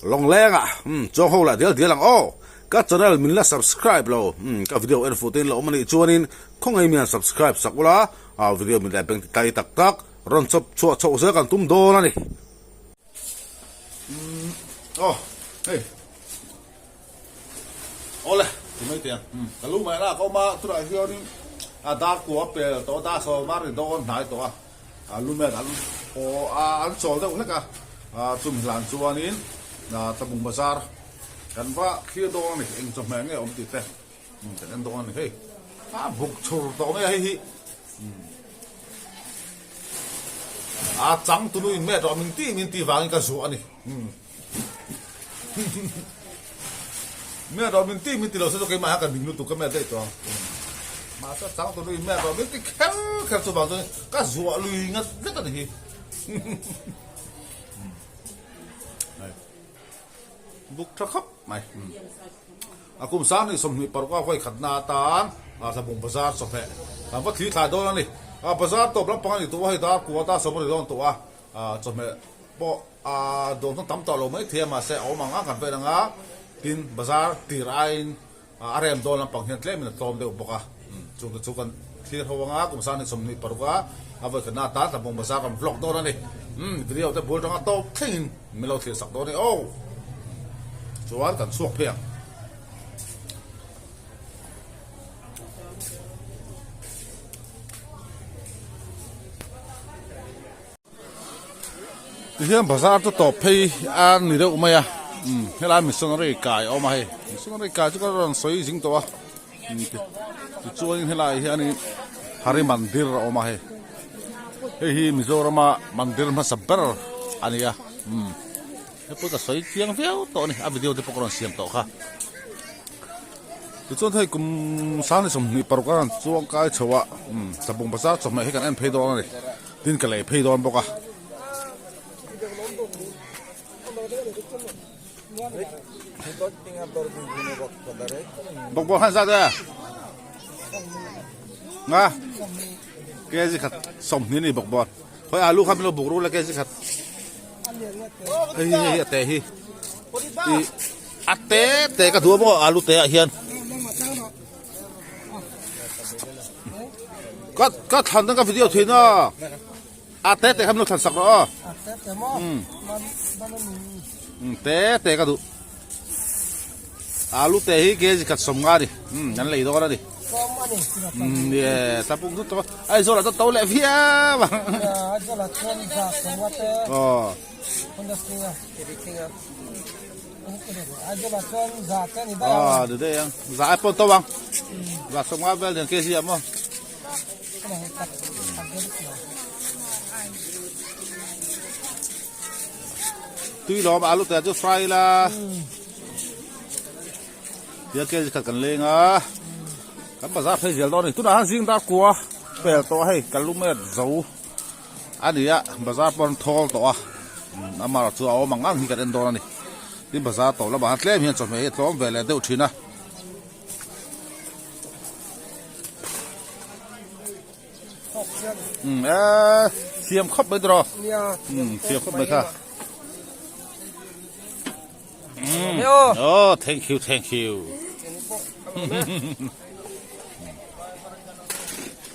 Lawngleng ah umm chuang ho lah dial dial ang aw. Ka channel min la subscribe lo umm ka video en fuh te in la awm a nih chuanin khawngaih mian subscribe sak ula ah video min la beng ti tlai tak tak rawn chawp chhuah chhoh zel kan tum dawn a ni. Umm aw hei awle ti mai teh ang umm ka lu mai lak a awm a tunah hianin a dar kua pel tawh a dar sawm a ri dawn hnai tawh a. A lumet an aw a an chawl deuh hlek a, chumi hlan chuanin Tlabung bazar kan va thlir dawn a ni, eng chawhmeh nge awm tih te kan en dawn a ni hei, a buk chhur tawh mai a hei hi a chang tunu in met rawh min tih min tih vangin ka zuah a ni. Mia rawh min ti min ti lo se chu keimah hian ka ning lutuk ka mia daih tawh ang. Mahse chang tunu in mia rawh min ti kher kher chuvang chuan ka zuah lui ngat vek a ni hi. Buk tha khawp mai. A kum sang ni 26 a vawi khatna atan Tlabung bazar chawhmeh kan va thli thlai dawn a ni. Bazar tawp lampang a ni tawh a hei dar kua ta sawm a ni dawn tawh a. Chawhmeh pawh a dawn chu tam tawh lo mai thei a mahse a awm ang ang kan vel ang a, tin bazar tir aiin a rem dawn lampang hian tlemin a tlawm deuh bawk a, chung te chu kan thlir ho ang a, kum sang ni 26 a a vawi khatna atan Tlabung bazar kan vlog dawn a ni, video te bul tanga tawp thlengin min lo thlir sak dawn a ni aw, chuan kan chhuak phei ang. Tihian bazar chu tawp phei a ni deuh mai a umm helai missionary kai a awm a hei missionary kai chu ka rawn sawi zing tawh a tichuanin helai hianin Hari Mandir a awm a hei hei hi Mizorama mandir hmasa ber a ni a umm hei pawh ka sawi chiang viau tawh a ni a video te pawh ka rawn siam tawh kha. Tichuan hei kum 26 a rawn chuang kai chho a umm Tlabung bazar chawhmeh hi kan en phei dawn a ni tin ka lei phei dawn bawk a. Bawkbawn khan zat e nga kg khat 20 ni bawkbawn khawi alu kha min lo buk ru la kg khat hei hei a te hi i A te te ka duh a maw alu te ah hian. Ka ka thlan ka video thin a. A te te kha min lo thlan sak rawh aw. Um. Um te te ka duh. Alu te hi kg khat 50 ni. Um an lei dawn a ni. Um ye tlapung chu to Aizawl ah chuan to leh viau ang. Aizawl ah chuan za 50 te. Aw. Aw ni daih ang za ai pawh to ang za 50 vel nen kg ah maw tui lawm alu te chu fry la tia kg khat kan leng a kan bazar phei zel dawn a ni tunah hian zing dar kua pel tawh a hei ka lumet zo. A ni a, bazar pawh an thawl tawh a, amaherawh chu a awm ang ang hi kan en dawn a ni. Tin bazar tawh lamah hian tlem hian chawhmeh hi a tlawm ve leh deuh thin a. Umm eee thiam khawp mai tiraw? Umm thiam khawp mai kha. Umm oh thank you thank you.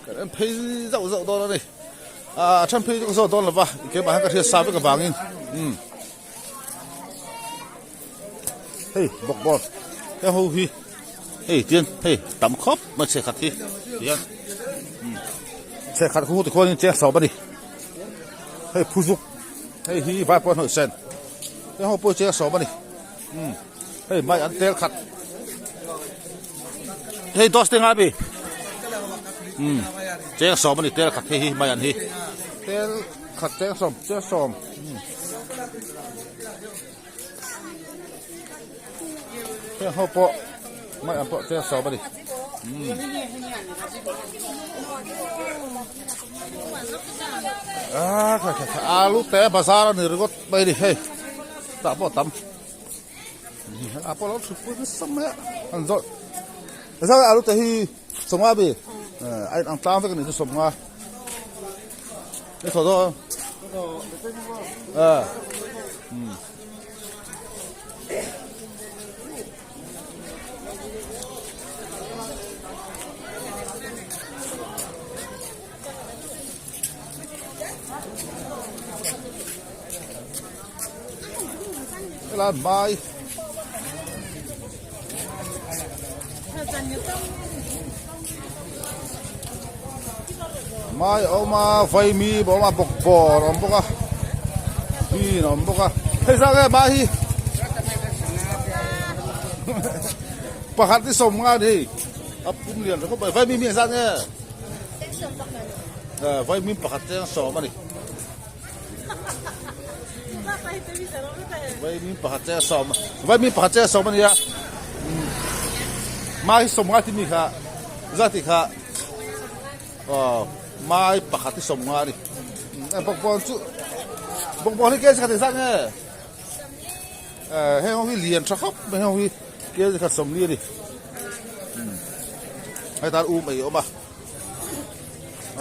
Kan en phei zauh zauh dawn a ni. A then phei chu ka zawt dawn lo va, keimah hian ka hriat sa vek avangin. Umm. Hei bawkbawn he ho hi hei tian hei tam khawp mai chhe khat hi tian umm chhe khat khu tikhuanin cheng sawm a ni. Hei phuzuk hei hi vaipawn hnawih sen he ho pawh hi cheng sawm a ni. Umm hei mai an tel khat hei dos te ngai bi umm cheng sawm ani tel khat hei hi mai an hi tel khat cheng sawm cheng sawm umm heng ho pawh mai an pawh cheng sawm ani umm ah kha kha alu te bazar ani ringawt mai ni hei tah pawh a tam. A pawh lo thut pui nasa mai a an zawrh zau alu te hi 50 bi a in ang tlang vek a nih chu 50 ni thaw dawn a. Helai hmai Hmai a awm a vaimim a awm a bawkbawn a awm bawk a bean a awm bawk a hei zat nge hmai hi pakhat hi sawm nga a ni hei a pum lian tha khawp mai vaimim hi engzat nge vaimim pakhat cheng sawm a ni. Vaimim pakhat che a sawm vaimim pakhat che a sawm a nia mai sawm nga timi kha za tih kha aw mai pakhat hi sawm nga a ni bawkbawn chu bawkbawn hi kg khat engzat nge heng ho hi lian tha khawp mai heng ho hi kg khat 40 a ni hetan um ei a awm a.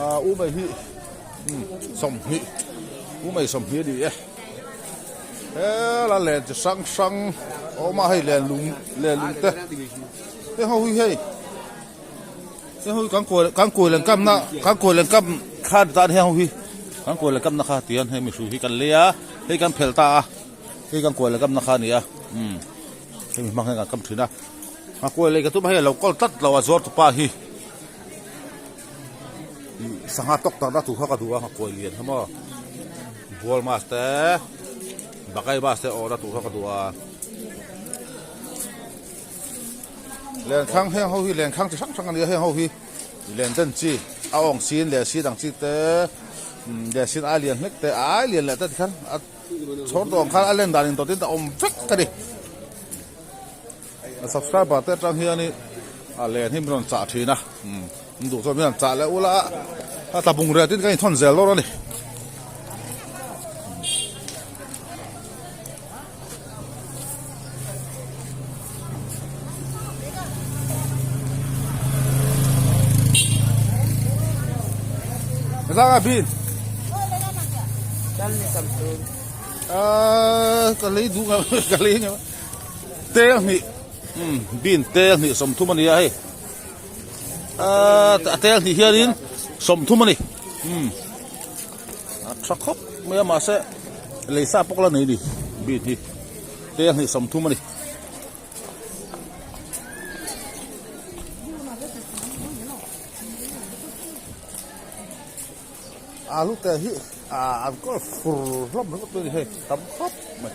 Ah u mai hi 20 u mai 20 a ni e hela len chi hrang hrang a awm a hei len lung len lung te heng ho hi hei heng ho hi kan kawi kan kawi len kamna kan kawi len kam kha ni ta a ni heng ho hi kan kawi len kamna kha tihian hei mihring hi kan lei a hei kan phel ta a hei kan kawi len kamna kha a ni a umm hemi hmang hian kan kam thin a a kawi lei ka tum a hei a lo kawl tlat lo a zuar tupa hi. Sangha tawk tak na tur kha ka duh a nghakuai lian kha maw bual mas te bakai mas te awh na tur kha ka duh a lenkhang heng ho hi lenkhang chi hrang hrang a ni a heng ho hi len den chi a awng sin leh sin ang chi te leh sin ai lian hlek te ai lian leh te tikhan a chhawr tawh ang khan a len dan in tawt in a awm vek a ni. A subscriber te atang hianin a len hi min rawn chah thin a min duh chuan min rawn chah leh ula a tla bung reh tin kan inthawn zel dawn a ni. Zanga bin. Ka lei duh ka lei nge. Tel hnih umm bean tel hnih 30 a ni a hei aaa a tel hnih hianin 30 a ni umm a tha khawp mai a mahse lei sa pawk la nei a ni bean hi tel hnih 30 a ni. Alu te hi ah an kawl fur hlawm ringawt mai a ni hei tam khawp mai.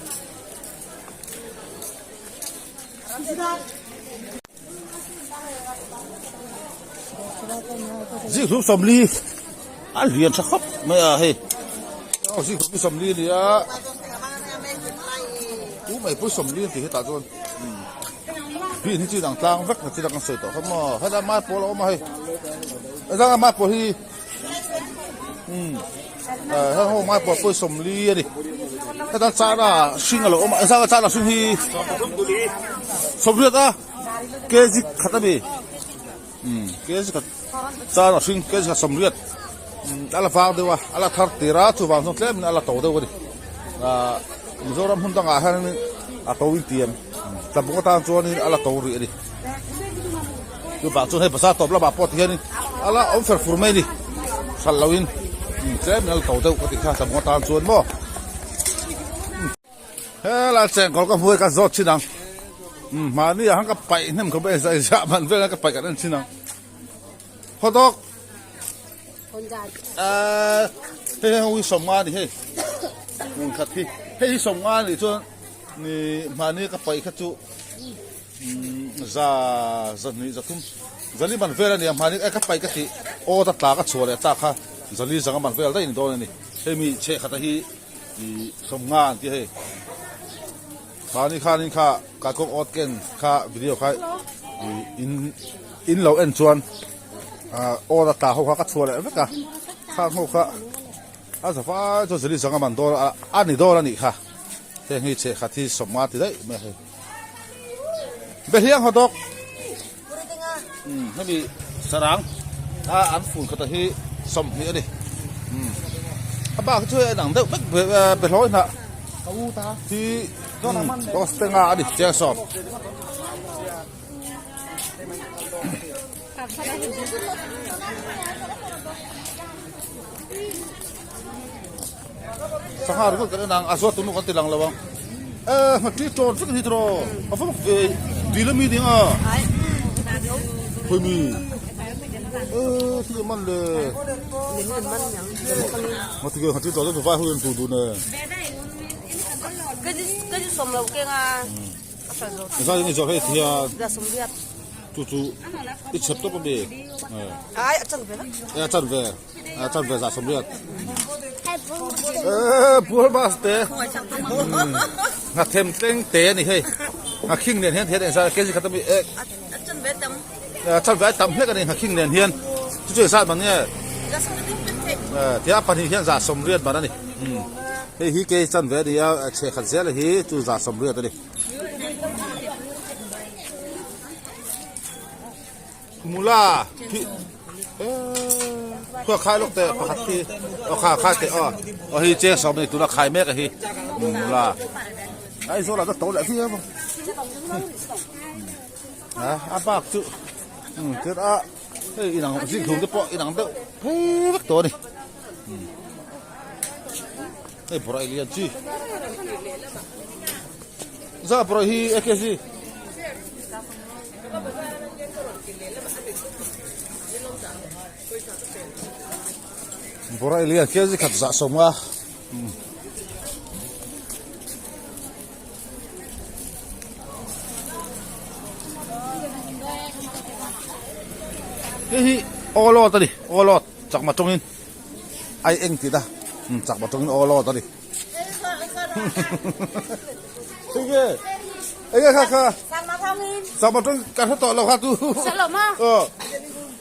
Zikhlum 40 a lian tha khawp mai a hei aw zikhlum hi 40 a ni a u mai pawh 40 an tih hetah chuan bean hi chu inang tlang vek na thil a kan sawi tawh kha maw helai mai pawl a awm a hei hetiang mai pawl hi. Umm heng ho ngai pawh pawi 40 a ni heta chana hring a lo awm a heta chana hring hi 80 a kg khat a ni umm kg khat chana hring kg khat 80 umm a la vang deuh a a la thar tir a chuvang chuan tlem in a la to deuh a ni ahh Mizoram hmun dangah hian a to in tiam tlabung atan chuanin a la to rih a ni. Chuvang chuan hei bazar tawp lamah pawh tihianin a la awm fer fur mai a ni hralh loin tlem in a la to deuh ka tih kha tlabung atan chuan maw helai chengkawl ka hmu hi ka zawt thin ang mahni ah khan ka paih hnem khawp a zai zah man vel a ka paih kan en thin ang hawdawk ahh hei hei hi 50 a ni hei hmun khat hi hei hi 50 a nih chuan mahni ka paih kha chu. Za zahnih zathum zali man vel a ni a hmani e ka paih ka tih awt a tla ka chhuah leh tak kha zali zanga man vel daih ni dawn a ni hei mi chhehkhata hi ih 50 an ti hei mahni khanin kha kaikawng awt ken kha video kha ih in in lo en chuan ah awt a tla ho kha ka chhuah leh vek a khang ho kha a za vai chuan zali zanga man dawn a ni dawn a nih kha heng hi chhehkhat hi 50 ti daih mai a hei. Behliang haw dawk umm hemi sarang a an fun khat a hi 20 a ni umm a bak hi chu hei a inang deuh vek behlawi hnah hi umm box te nga a ni chiang sawm. Sangha ringawt kan en ang a zuat tunu kan ti lang lo ang. Eh, ngati ṭawt vek a ni tiraw? A va mak ve, dil ami nia a? Khawi mi? Eh, thil an man le. Ngati ke ngati ṭawt vek vai ho in tu dun e. Zai ni zawh hei thian. Chu chu i chep tawp ami? Ai, a chan ve. A chan ve. A chan ve 180. Eh, pual bas te. Nga them tleng te ani hei. Nga khing nen hian thian engzat kg khat ami eh. A chan ve tam. A chan ve tam hlek ani nga khing nen hian. Chu chu engzat man nge? Eh, tia pahnih hian 180 man ani. Hei hi ke chan ve ani a, chhe khat zel hi chu 180 ani. Mula khi khuaa khai lawk teh pakhat khi aw kha khai teh aw aw hi cheng sawm ani tuna khai mek a hi mula Aizawl ah ka to leh viau a a a bak chu tir a hei inang zinghlum te pawh inang deuh phei vek tawh a ni hei bawrah lian chi za bawrah hi a kg. Bawrah lian kg khat zah sawm a. Hei hi awlawt a ni awlawt chakma tawngin ai eng tih na chakma tawngin awlawt a ni. Enge enge kha kha chakma tawng ka hre tawh lo kha chu.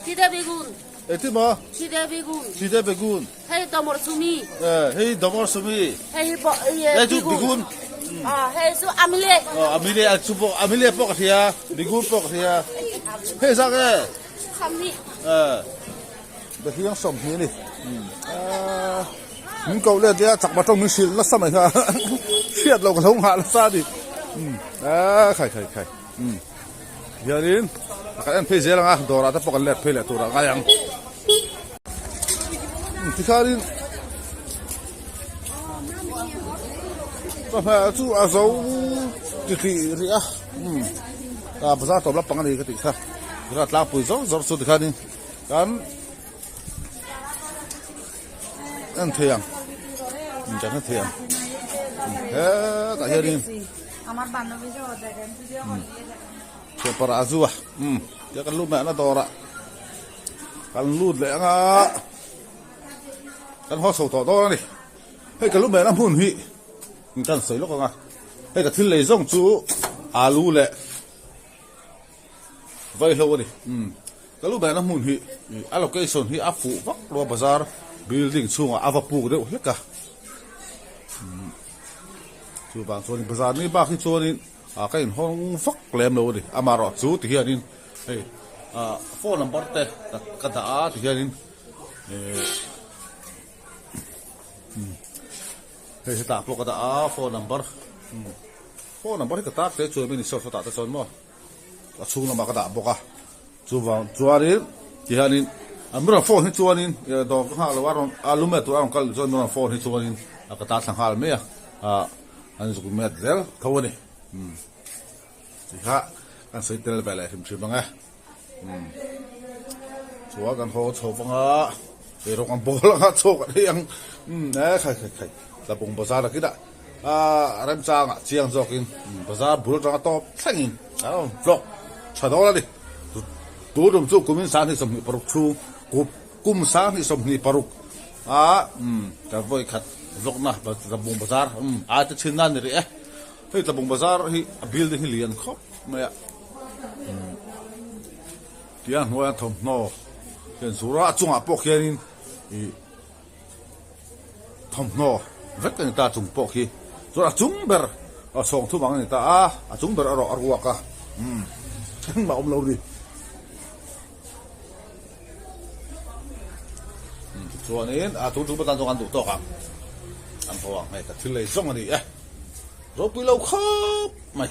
Khide begun. Engtin maw? Khide begun. Khide begun. Hei domor sumi. Eh, hei domor sumi. Hei hi bo Hei chu bigun. Ah, hei chu amile. Oh, amile a chu pawh amile pawh ka hria, bigun pawh ka hria. Hei zak e. Samni. Eh. Behiang 20 ani. Ah, min koh let nia chakma tawng min hrilh nasa mai kha. Hriat loh ka lo nghah nasa ani. Ah, khai khai khai. Hianin kan en phei zel ang a, dawrah te pawh kan let phei leh turah ngai ang. Tikhanin chawhmeh chu a zo titih rih a, a bazar tawp lampang a ni ka tih kha, tikhan tlangpui zawr zawr chu tikhanin kan en thei ang, kan hre thei ang hetah hianin. Paper a zu a umm tia kan lut leh na dawrah kan lut leh anga kan haw chho tawh dawn a ni hei ka lu mehna hmun hi kan sawi lawk anga hei ka thil lei zawng chu alu leh vaihlo a ni umm ka lu mehna hmun hi a location hi a fuh vak lo a bazar building chhungah a va puk deuh hlek a umm chuvang chuanin bazar ni bak hi chuanin. Ah ka inhawng vak lem lo a ni amaherawh chu ti hianin hei ah phone number te ka dah a ti hianin eh hei hetah pawh ka dah a phone number phone number hi ka tar te chuan min insawt sawtah te chuan maw a chhung lamah ka dah bawk a chuvang chuanin ti hianin an rawn phone hi chuanin dawr ka nghak lo a rawn a lumet tur a rawn kal chuan an rawn phone hi chuanin ka tar thla nghal mai a ah. An zuk met zel tho a ni. Umm ti kha kan sawi tel ve leh hrim hrim ang e. Umm chuan kan haw chho vang a, eirawng an bawl ang a, chaw kan ei ang. Umm e khai khai khai Tlabung bazar a kinah ah remchangah chiang zawkin bazar bul atanga tawp thlengin a rawn vlog tha dawn a ni. Tunum chu kumin 2026 chhung kup Kum 2026 a kan vawi khat vlogna Tlabung Bazar a te thin na ni rih e. Hei Tlabung Bazar hi a building hi lian khawp mai a. Tia hnuaia thawmhnaw hian zur a, a chungah pawh khianin ih thawmhnaw vek a ni ta a chung pawh khi. Chuan a chung ber a sawng thum ang a ni ta a, a chung ber erawh a ruak a engmah a awm lo a ni. Chuanin a tun tum atan chuan kan duh tawk ang an haw ang hei ka thil lei zawng a ni e ropui lo khawp mai.